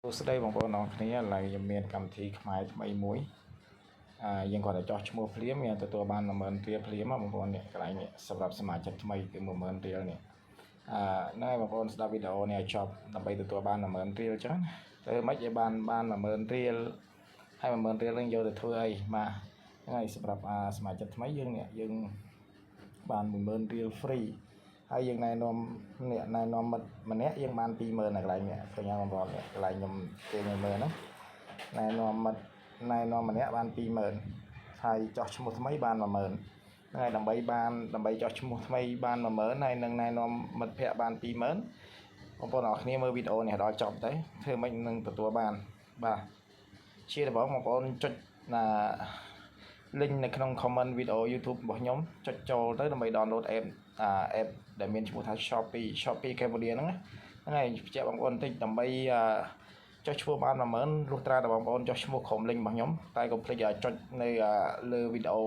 សួស្តីបងប្អូនអរគ្នាឥឡូវខ្ញុំមានកម្មវិធីខ្មែរថ្មីមួយយើងគ្រាន់តែចោះឈ្មោះភ្លាមយើងទទួលបាន10000រៀលភ្លាមបងប្អូននេះកន្លែងនេះសម្រាប់សមាជិកថ្មីគឺ10000រៀលនេះហ្នឹងហើយបងប្អូនស្ដាប់វីដេអូនេះឲ្យចប់ដើម្បីទទួលបាន10000រៀលអញ្ចឹងណាទៅមិនឲ្យបានបាន10000រៀលហើយ10000រៀលនឹងយកទៅធ្វើអីបាទហ្នឹងហើយសម្រាប់សមាជិកថ្មីយើងនេះយើងបាន10000រៀល free ហើយយើងណែនាំអ្នកណែនាំមិត្តម្នាក់យើងបាន20000នៅកន្លែងនេះឃើញហើយបងប្អូននេះកន្លែងខ្ញុំគេ10000ហ្នឹងណែនាំមិត្តណែនាំម្នាក់បាន20000ហើយចោះឈ្មោះថ្មីបាន10000ហ្នឹងហើយដើម្បីបានដើម្បីចោះឈ្មោះថ្មីបាន10000ហើយនឹងណែនាំមិត្តភ័ក្តិបាន20000បងប្អូនអរគ្នាមើលវីដេអូនេះដល់ចប់ទៅធ្វើម៉េចនឹងទទួលបានបាទជាដំបូងបងប្អូនចុចណា link នៅក្នុង comment វីដេអូ YouTube របស់ខ្ញុំចុចចូលទៅដើម្បី download app អា app ដែលមានឈ្មោះថា Shopee Shopee Cambodia ហ្នឹងណាហ្នឹងហើយបញ្ជាក់បងប្អូនបន្តិចដើម្បីចុះឈ្មោះបាន10000លុះត្រាតែបងប្អូនចុះឈ្មោះក្រុម link របស់ខ្ញុំតែកុំភ្លេចចុចនៅលើវីដេអូ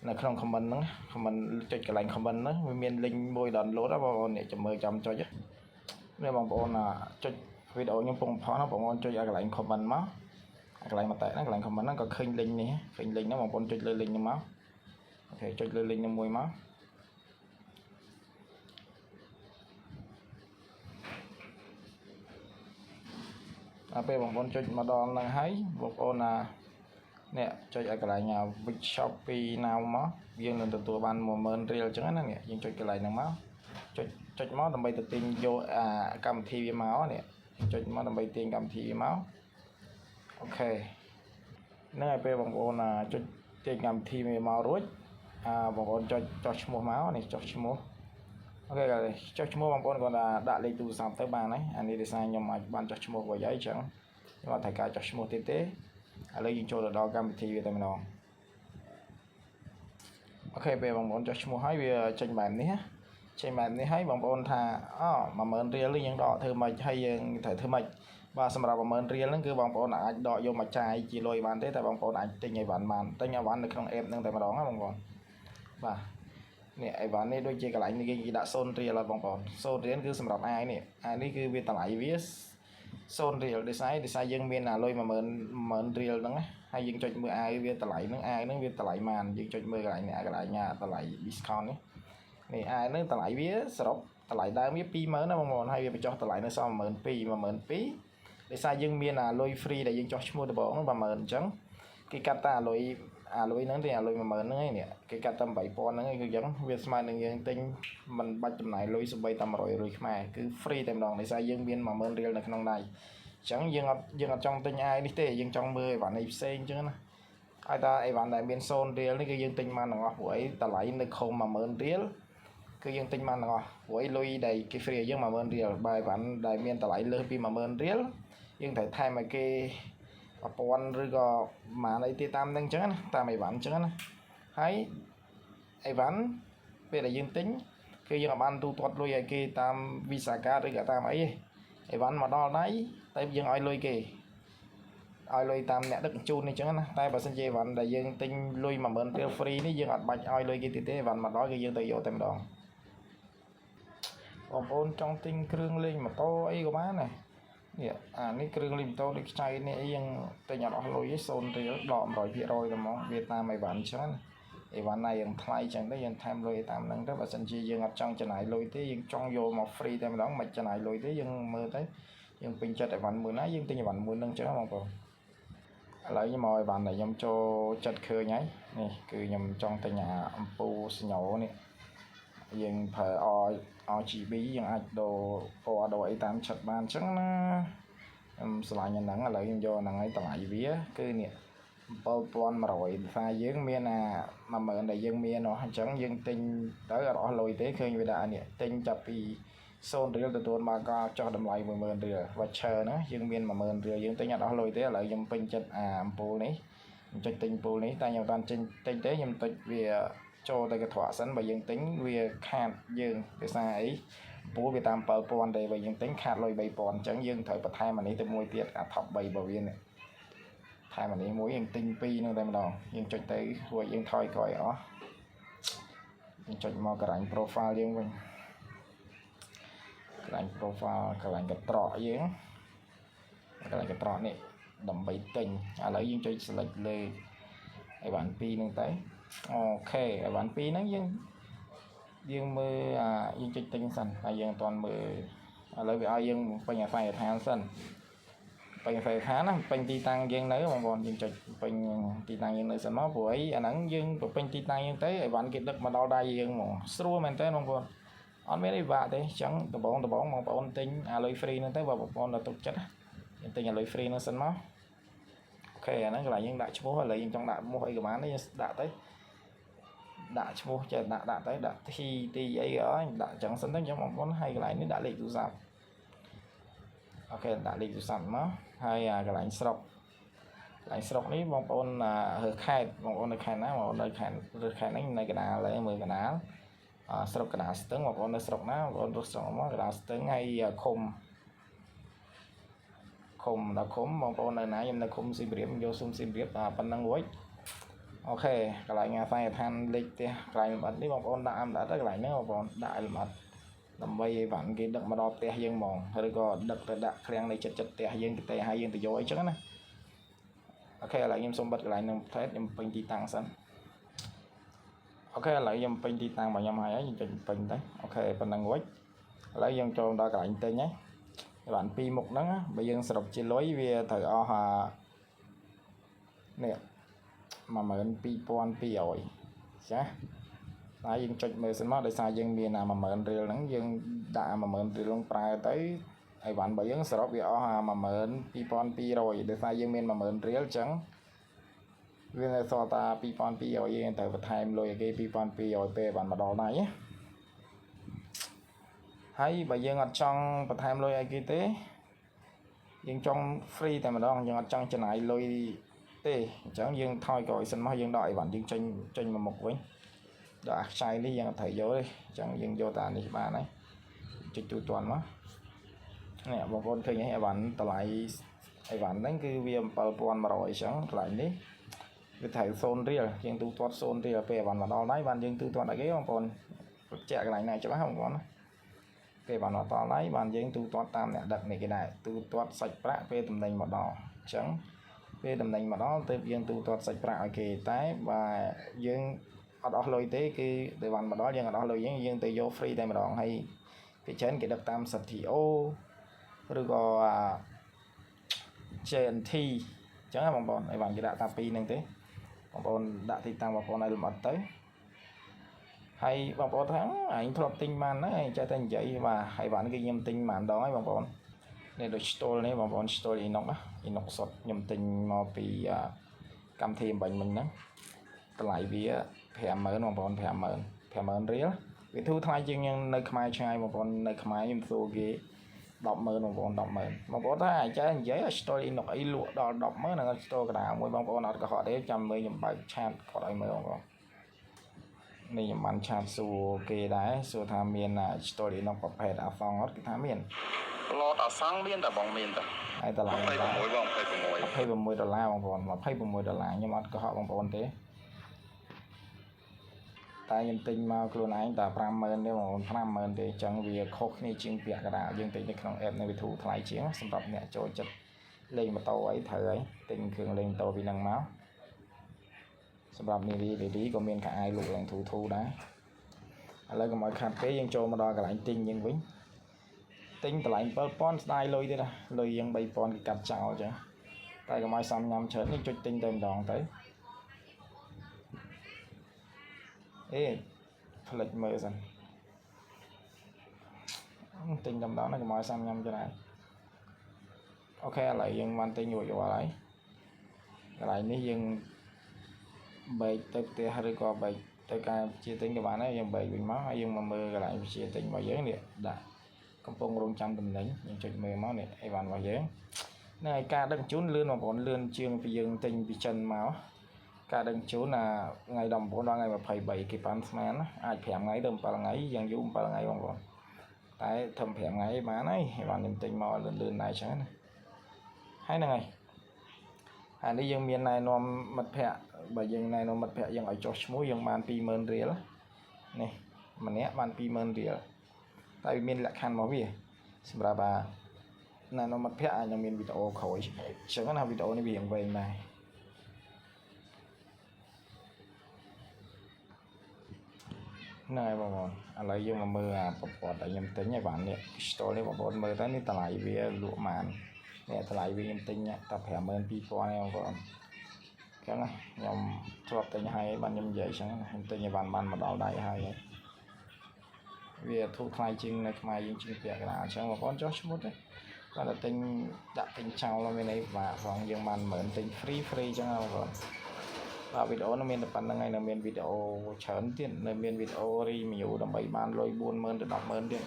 នៅក្នុង comment ហ្នឹង comment ចុចកន្លែង comment ហ្នឹងវាមាន link មួយ download ណាបងប្អូននេះចាំមើលចាំចុចនេះបងប្អូនចុចវីដេអូខ្ញុំពងផុសណាបងប្អូនចុចឲ្យកន្លែង comment មកកន្លែងមតិហ្នឹងកន្លែង comment ហ្នឹងក៏ឃើញ link នេះឃើញ link ហ្នឹងបងប្អូនចុចលើ link ហ្នឹងមក OK ចុចលើ link ហ្នឹងមួយមកដល់ពេលបងប្អូនចុចមកដល់ហ្នឹងហើយបងប្អូនណានេះចុចឲ្យកន្លែង With Shopee Now មកយើងនឹងទទួលបាន10000រៀលអញ្ចឹងណានេះយើងចុចកន្លែងហ្នឹងមកចុចចុចមកដើម្បីទៅទិញយកអាកម្មវិធីវាមកនេះចុចមកដើម្បីទាញកម្មវិធីវាមក OK ហ្នឹងហើយពេលបងប្អូនចុចទាញកម្មវិធីវាមករួចអាបងប្អូនចុចចុះឈ្មោះមកនេះចុះឈ្មោះ OK ចុះឈ្មោះបងប្អូនគាត់ថាដាក់លេខទូរស័ព្ទទៅបានហើយអានេះដោយសារខ្ញុំអាចបានចុះឈ្មោះរួចហើយអញ្ចឹងខ្ញុំអត់ត្រូវការចុះឈ្មោះទៀតទេឥឡូវយើងចូលទៅដល់កម្មវិធីវាតែម្ដង OK ពេលបងប្អូនចុះឈ្មោះហើយវាចេញបែបនេះចេញបែបនេះហើយបងប្អូនថាអូ10000រៀលនេះយើងដកធ្វើម៉េចហើយយើងត្រូវធ្វើម៉េចបាទសម្រាប់10000រៀលហ្នឹងគឺបងប្អូនអាចដកយកមកចាយជាលុយបានទេតែបងប្អូនអាចទិញអីវ៉ាន់បានទិញអីវ៉ាន់នៅក្នុង app ហ្នឹងតែម្ដងណាបងប្អូនបាទនេះអីវ៉ាន់នេះដូចជាកន្លែងនេះគេដាក់0រៀលហើយបងប្អូន0រៀលគឺសម្រាប់អាយនេះអាយនេះគឺវាតម្លៃវា0រៀលដោយសារដោយសារយើងមានអាលុយ10000 10000រៀលហ្នឹងណាហើយយើងចុចមើលអាវវាតម្លៃហ្នឹងអាវហ្នឹងវាតម្លៃប៉ុន្មានយើងចុចមើលកន្លែងនេះកន្លែងតម្លៃ discount នេះនេះអាវហ្នឹងតម្លៃវាសរុបតម្លៃដើមវា20000ណាបងប្អូនហើយវាបញ្ចុះតម្លៃនៅសល់12000 12000ដោយសារយើងមានអាលុយ free ដែលយើងចុះឈ្មោះដំបូងហ្នឹង10000អញ្ចឹងគេកាត់តែអាលុយអាលុយហ្នឹងទេអាលុយ10000ហ្នឹងឯងនេះគេកាត់តែ8000ហ្នឹងឯងគឺអញ្ចឹងវាស្មើនឹងយើងទិញមិនបាច់ចំណាយលុយសូម្បីតែ100រៀលខ្មែរគឺ free តែម្ដងដោយសារយើងមាន10000រៀលនៅក្នុងដៃអញ្ចឹងយើងអត់យើងអត់ចង់ទិញអាវនេះទេយើងចង់មើលអីវ៉ាន់អីផ្សេងអញ្ចឹងណាហើយតើអីវ៉ាន់ដែលមាន0រៀលនេះគឺយើងទិញបានទាំងអស់ព្រោះអីតម្លៃនៅខុំ10000រៀលគឺយើងទិញបានទាំងអស់ព្រោះអីលុយដែលគេ free ឲ្យយើង10000រៀលបើអីវ៉ាន់ដែលមានតម្លៃលើសពី10000រៀលយើងត្រូវថែមឲ្យគេ1000ឬក៏ប្រហែលអីទៀតតាមនឹងអញ្ចឹងណាតាមអីវ៉ាន់អញ្ចឹងណាហើយអីវ៉ាន់ពេលដែលយើងទិញគឺយើងអាចបានទូទាត់លុយឲ្យគេតាម Visa card ឬក៏តាមអីទេអីវ៉ាន់មកដល់ដៃតែយើងឲ្យលុយគេឲ្យលុយតាមអ្នកដឹកជញ្ជូននេះអញ្ចឹងណាតែបើសិនជាអីវ៉ាន់ដែលយើងទិញលុយ10000រៀល free នេះយើងអត់បាច់ឲ្យលុយគេទៀតទេអីវ៉ាន់មកដល់គឺយើងទៅយកតែម្ដងបងប្អូនចង់ទិញគ្រឿងលេងម៉ូតូអីក៏បានដែរនេះអានេះគ្រឿងលេងម៉ូតូដូចខ្ចីនេះអីយើងទិញអត់អស់លុយទេ0រៀលដក100%តែហ្មងវាតាមអីវ៉ាន់អញ្ចឹងណាអីវ៉ាន់ណាយើងថ្លៃអញ្ចឹងទៅយើងថែមលុយតាមហ្នឹងទៅបើសិនជាយើងអត់ចង់ចំណាយលុយទេយើងចង់យកមក free តែម្ដងមិនចំណាយលុយទេយើងមើលទៅយើងពេញចិត្តអីវ៉ាន់មួយណាយើងទិញអីវ៉ាន់មួយហ្នឹងអញ្ចឹងបងប្អូនឥឡូវខ្ញុំមកអីវ៉ាន់ដែលខ្ញុំចូលចិត្តឃើញហើយនេះគឺខ្ញុំចង់ទិញអាអំពូសញោនេះយើងប្រើ RGB យើងអាចដូរពណ៌ដូរអីតាមចិត្តបានអញ្ចឹងណាខ្ញុំឆ្លាញ់អាហ្នឹងឥឡូវខ្ញុំយកអាហ្នឹងឲ្យតម្លៃវាគឺនេះ7100ថាយើងមានអា10000ដែលយើងមាននោះអញ្ចឹងយើងទិញទៅអត់អស់លុយទេឃើញវាដាក់នេះទិញចាប់ពី0រៀលទទួលមកក៏ចុះតម្លៃ10000រៀល voucher ណាយើងមាន10000រៀលយើងទិញអត់អស់លុយទេឥឡូវខ្ញុំពេញចិត្តអាអំពូលនេះខ្ញុំចុចទិញអំពូលនេះតែខ្ញុំអត់បានចេញទិញទេខ្ញុំទិញវាចូលទៅកន្ត្រកសិនបើយើងទិញវាខាតយើងដោយសារអីអំពូលវាតាម7000ទេបើយើងទិញខាតលុយ3000អញ្ចឹងយើងត្រូវបន្ថែមអានេះទៅមួយទៀតអា top 3របស់វានេះថែមអានេះមួយយើងទិញពីរនឹងតែម្ដងយើងចុចទៅរួចយើងថយក្រោយអស់យើងចុចមកកន្លែង profile យើងវិញកន្លែង profile កន្លែងកត្រកយើង កន្លែងកត្រកនេះដើម្បីទិញឥឡូវយើងចុច select លើអីវ៉ាន់2ហ្នឹងទៅOK អីវ៉ាន់2ហ្នឹងយើងយើងមើលអាយើងចុចទិញសិនហើយយើងអត់ទាន់មើលឥឡូវវាឲ្យយើងពេញអាស័យដ្ឋានសិនពេញអាស័យដ្ឋានណាពេញទីតាំងយើងនៅបងប្អូនយើងចុចពេញទីតាំងយើងនៅសិនមកព្រោះអីអាហ្នឹងយើងពេញទីតាំងយើងទៅអីវ៉ាន់គេដឹកមកដល់ដៃយើងហ្មងស្រួលមែនតើបងប្អូនអត់មានអីពិបាកទេអញ្ចឹងដំបងដំបងបងប្អូនទិញអាលុយ free ហ្នឹងទៅបើបងប្អូនដល់ទុកចិត្តយើងទិញអាលុយ free ហ្នឹងសិនមក OK អាហ្នឹងកន្លែងយើងដាក់ឈ្មោះឥឡូវយើងចង់ដាក់ឈ្មោះអីក៏បានដែរយើងដាក់ទៅដាក់ឈ្មោះចេះដាក់ដាក់ទៅដាក់ T T អីក៏ដាក់អញ្ចឹងសិនទៅអញ្ចឹងបងប្អូនហើយកន្លែងនេះដាក់លេខទូរស័ព្ទ OK ដាក់លេខទូរស័ព្ទមកហើយអាកន្លែងស្រុកកន្លែងស្រុកនេះបងប្អូនរើសខេត្តបងប្អូននៅខេត្តណាបងប្អូននៅខេត្តរើសខេត្តហ្នឹងនៅកណ្ដាលហើយមើលកណ្ដាលស្រុកកណ្ដាលស្ទឹងបងប្អូននៅស្រុកណាបងប្អូនរើសស្រុកមកកណ្ដាលស្ទឹងហើយឃុំឃុំដល់ឃុំបងប្អូននៅណាខ្ញុំនៅឃុំសៀមរាបយកស៊ុំសៀមរាបប៉ុណ្ណឹងរួច OK កន្លែងអាស័យដ្ឋានលេខផ្ទះកន្លែងលម្អិតនេះបងប្អូនដាក់លម្អិតទៅកន្លែងហ្នឹងបងប្អូនដាក់ឲ្យលម្អិតដើម្បីឲ្យវ៉ាន់គេដឹកមកដល់ផ្ទះយើងហ្មងឬក៏ដឹកទៅដាក់ឃ្លាំងនៅចិត្តចិត្តផ្ទះយើងទៅឲ្យយើងទៅយកអីចឹងណាOK ឥឡូវខ្ញុំសូមបិទកន្លែងនឹងផ្លែខ្ញុំពេញទីតាំងសិន OK ឥឡូវខ្ញុំពេញទីតាំងរបស់ខ្ញុំហើយខ្ញុំចុចពេញទៅOK ប៉ុណ្ណឹងរួចឥឡូវយើងចូលដល់កន្លែងទិញហើយបានពីរមុខហ្នឹងបើយើងសរុបជាលុយវាត្រូវអស់អានេះ12200ចាតែយើងចុចមើលសិនមកដោយសារយើងមានអា10000រៀលហ្នឹងយើងដាក់អា10000រៀលហ្នឹងប្រើទៅអីវ៉ាន់របស់យើងសរុបវាអស់អា12200ដោយសារយើងមាន10000រៀលអញ្ចឹងវានៅសល់តា2200យើងត្រូវបន្ថែមលុយឲ្យគេ2200ពេលបានមកដល់ដៃណាហើយបើយើងអត់ចង់បន្ថែមលុយឲ្យគេទេយើងចង់ free តែម្ដងយើងអត់ចង់ចំណាយលុយទេអញ្ចឹងយើងថយក្រោយសិនមកយើងដកអីវ៉ាន់យើងចេញចេញមកមុខវិញដកអាខ្ចីនេះយើងអត់ត្រូវយកទេអញ្ចឹងយើងយកតែអានេះបានហើយចុចទូទាត់មកនេះបងប្អូនឃើញហើយអីវ៉ាន់តម្លៃអីវ៉ាន់ហ្នឹងគឺវា7100អញ្ចឹងកន្លែងនេះវាត្រូវ0រៀលយើងទូទាត់0រៀលពេលអីវ៉ាន់មកដល់ដៃបានយើងទូទាត់ឲ្យគេបងប្អូនបញ្ជាក់កន្លែងណាច្បាស់បងប្អូនណាពេលបានមកដល់ដៃបានយើងទូទាត់តាមអ្នកដឹកនេះគេដែរទូទាត់សាច់ប្រាក់ពេលតំណែងមកដល់អញ្ចឹងពេលតំណែងមកដល់ទើបយើងទូទាត់សាច់ប្រាក់ឲ្យគេតែបើយើងអត់អស់លុយទេគឺទៅបានមកដល់យើងអត់អស់លុយយើងយើងទៅយក free តែម្ដងហើយពីច្រើនគេដឹកតាម ZTO ឬក៏អា J&T អញ្ចឹងបងប្អូនអីបានគេដាក់តាពីរហ្នឹងទេបងប្អូនដាក់ទីតាំងបងប្អូនឲ្យលម្អិតទៅហើយបងប្អូនថាអញធ្លាប់ទិញបានហ្នឹងឯងចេះតែនិយាយបាទហើយបានគឺខ្ញុំទិញបានដងហើយបងប្អូននេះដូចស្ទល់នេះបងប្អូនស្ទល់អ៊ីណុកអ៊ីណុកសុតខ្ញុំទិញមកពីកម្មវិធីអំបញ្ញមិញហ្នឹងតម្លៃវា50000បងប្អូន50000 50000រៀលវាធូរថ្លៃជាងយើងនៅខ្មែរឆ្ងាយបងប្អូននៅខ្មែរខ្ញុំសួរគេ100,000បងប្អូន100,000បងប្អូនថាអាចនិយាយឲ្យស្ទល់អ៊ីណុកអីលក់ដល់100,000ហ្នឹងស្ទល់កណ្ដាលមួយបងប្អូនអត់កុហកទេចាំមើលខ្ញុំបើក chat គាត់ឲ្យមើលបងប្អូននេះខ្ញុំបាន chat សួរគេដែរសួរថាមានស្ទល់អ៊ីណុកប្រភេទអាហ្វងអត់គេថាមាន ឡតអាសាំងមានតែបងមានតែ ហើយតម្លៃ 26បង26 26ដុល្លារបងប្អូន26ដុល្លារខ្ញុំអត់កុហកបងប្អូនទេតែខ្ញុំទិញមកខ្លួនឯងតែ50000ទេបងប្អូន50000ទេអញ្ចឹងវាខុសគ្នាជាងពាក់កណ្ដាលយើងទិញនៅក្នុង app នៅវាធូរថ្លៃជាងសម្រាប់អ្នកចូលចិត្តលេងម៉ូតូអីត្រូវហើយទិញគ្រឿងលេងម៉ូតូពីហ្នឹងមកសម្រាប់នារីនារីក៏មានខោអាវលក់ឡើងធូរធូរដែរឥឡូវកុំឲ្យខាត់ពេកយើងចូលមកដល់កន្លែងទិញយើងវិញទិញតម្លៃ7000ស្ដាយលុយទៀតណាលុយយើង3000គេកាត់ចោលអញ្ចឹងតែកុំឲ្យសំញ៉ាំច្រើននេះចុចទិញតែម្ដងទៅអេផ្លិចមើលសិនទិញតែម្ដងណាកុំឲ្យសាំញ៉ាំច្រើន OK ឥឡូវយើងបានទិញរួចរាល់ហើយកន្លែងនេះយើងបែកទៅផ្ទះឬក៏បែកទៅការជាទិញក៏បានដែរយើងបែកវិញមកហើយយើងមកមើលកន្លែងជាទិញរបស់យើងនេះដាក់កំពុងរងចាំតំណែងយើងចុចមើលមកនេះអីវ៉ាន់របស់យើងហ្នឹងហើយការដឹកជញ្ជូនលឿនបងប្អូនលឿនជាងពីយើងទិញពីចិនមកការដឹកជញ្ជូនអាថ្ងៃ19ដល់ថ្ងៃ23គេប៉ាន់ស្មានណាអាច5ថ្ងៃទៅ7ថ្ងៃយ៉ាងយូរ7ថ្ងៃបងប្អូនតែធ្វើ5ថ្ងៃបានហើយបានខ្ញុំទិញមកលឿនលឿនដែរចឹងណាហើយហ្នឹងហើយអានេះយើងមានណែនាំមិត្តភ័ក្តិបើយើងណែនាំមិត្តភ័ក្តិយើងឲ្យចុះឈ្មោះយើងបាន20000រៀលនេះម្នាក់បាន20000រៀលតែវាមានលក្ខខណ្ឌរបស់វាសម្រាប់អា ណែនាំមិត្តភ័ក្តិអាចនឹងមានវីដេអូក្រោយអញ្ចឹងណាវីដេអូនេះវារៀងវែងដែរហ្នឹងហើយបងប្អូនឥឡូវយើងមកមើលអាប្រព័ន្ធដែលខ្ញុំទិញឲ្យបាននេះ pistol នេះបងប្អូនមើលទៅនេះតម្លៃវាលក់ប៉ុន្មាននេះតម្លៃវាខ្ញុំទិញតែ52000ឯងបងប្អូនអញ្ចឹងណាខ្ញុំធ្លាប់ទិញហើយបានខ្ញុំនិយាយអញ្ចឹងណាខ្ញុំទិញឲ្យបានបានមកដល់ដៃហើយវាធូរថ្លៃជាងនៅខ្មែរយើងជាងពាក់កណ្ដាលអញ្ចឹងបងប្អូនចុះឈ្មោះទេគាត់តែទិញដាក់ទិញចោលមានអីពិបាកផងយើងបាន10000ទិញ free free អញ្ចឹងណាបងប្អូនបាទវីដេអូនោះមានតែប៉ុណ្្នឹងហើយនៅមានវីដេអូច្រើនទៀតនៅមានវីដេអូ review ដើម្បីបានលុយ40000ទៅ100,000ទៀត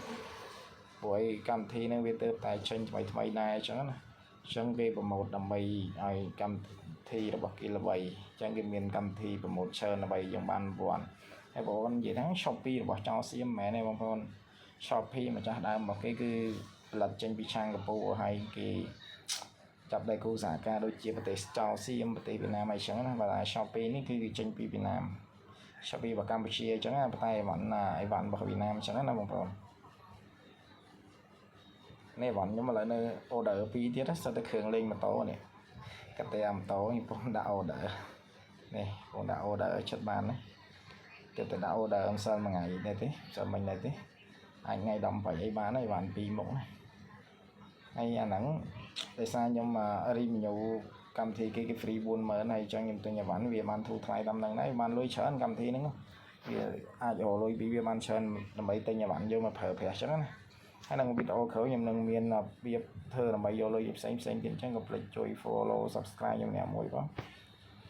ព្រោះអីកម្មវិធីហ្នឹងវាទៅតែចេញថ្មីថ្មីដែរអញ្ចឹងណាអញ្ចឹងគេ promote ដើម្បីឲ្យកម្មវិធីរបស់គេល្បីអញ្ចឹងគេមានកម្មវិធី promote ច្រើនដើម្បីយើងបានរង្វាន់ហើយបងប្អូននិយាយថា Shopee របស់ចោលសៀមមិនមែនទេបងប្អូន Shopee ម្ចាស់ដើមរបស់គេគឺផលិតចេញពីឆាងកពូហើយគេចាប់ដៃគូសហការដូចជាប្រទេសចោលសៀមប្រទេសវៀតណាមអីចឹងណាបាទតែ Shopee នេះគឺចេញពីវៀតណាម Shopee របស់កម្ពុជាអញ្ចឹងណាប៉ុន្តែអីវ៉ាន់ណាអីវ៉ាន់របស់វៀតណាមអញ្ចឹងណាបងប្អូននេះអីវ៉ាន់ខ្ញុំឥឡូវនៅ order 2ទៀតសិតតែគ្រឿងលេងម៉ូតូនេះកាតែម៉ូតូខ្ញុំកំពុងដាក់ order នេះកំពុងដាក់ order ចិត្តបានណាទៀតទៅដាក់ order ម្សិលមួយថ្ងៃនេះទេម្សិលមិញនេះទេអាចថ្ងៃ18អីបានហើយបានពីរមុខណាហើយអាហ្នឹងដោយសារខ្ញុំ review កម្មវិធីគេគេ free 40000ហើយអញ្ចឹងខ្ញុំទិញអីវ៉ាន់វាបានធូរថ្លៃតាមហ្នឹងដែរបានលុយច្រើនកម្មវិធីហ្នឹងវាអាចរកលុយពីវាបានច្រើនដើម្បីទិញអីវ៉ាន់យកមកប្រើប្រាស់អញ្ចឹងណាហើយនឹងវីដេអូក្រោយខ្ញុំនឹងមានរបៀបធ្វើដើម្បីយកលុយផ្សេងផ្សេងទៀតអញ្ចឹងកុំភ្លេចជួយ follow subscribe ខ្ញុំអ្នកមួយផង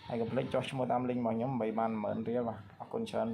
ហើយកុំភ្លេចចុះឈ្មោះតាម link របស់ខ្ញុំដើម្បីបាន10000រៀលបាទអរគុណច្រើន។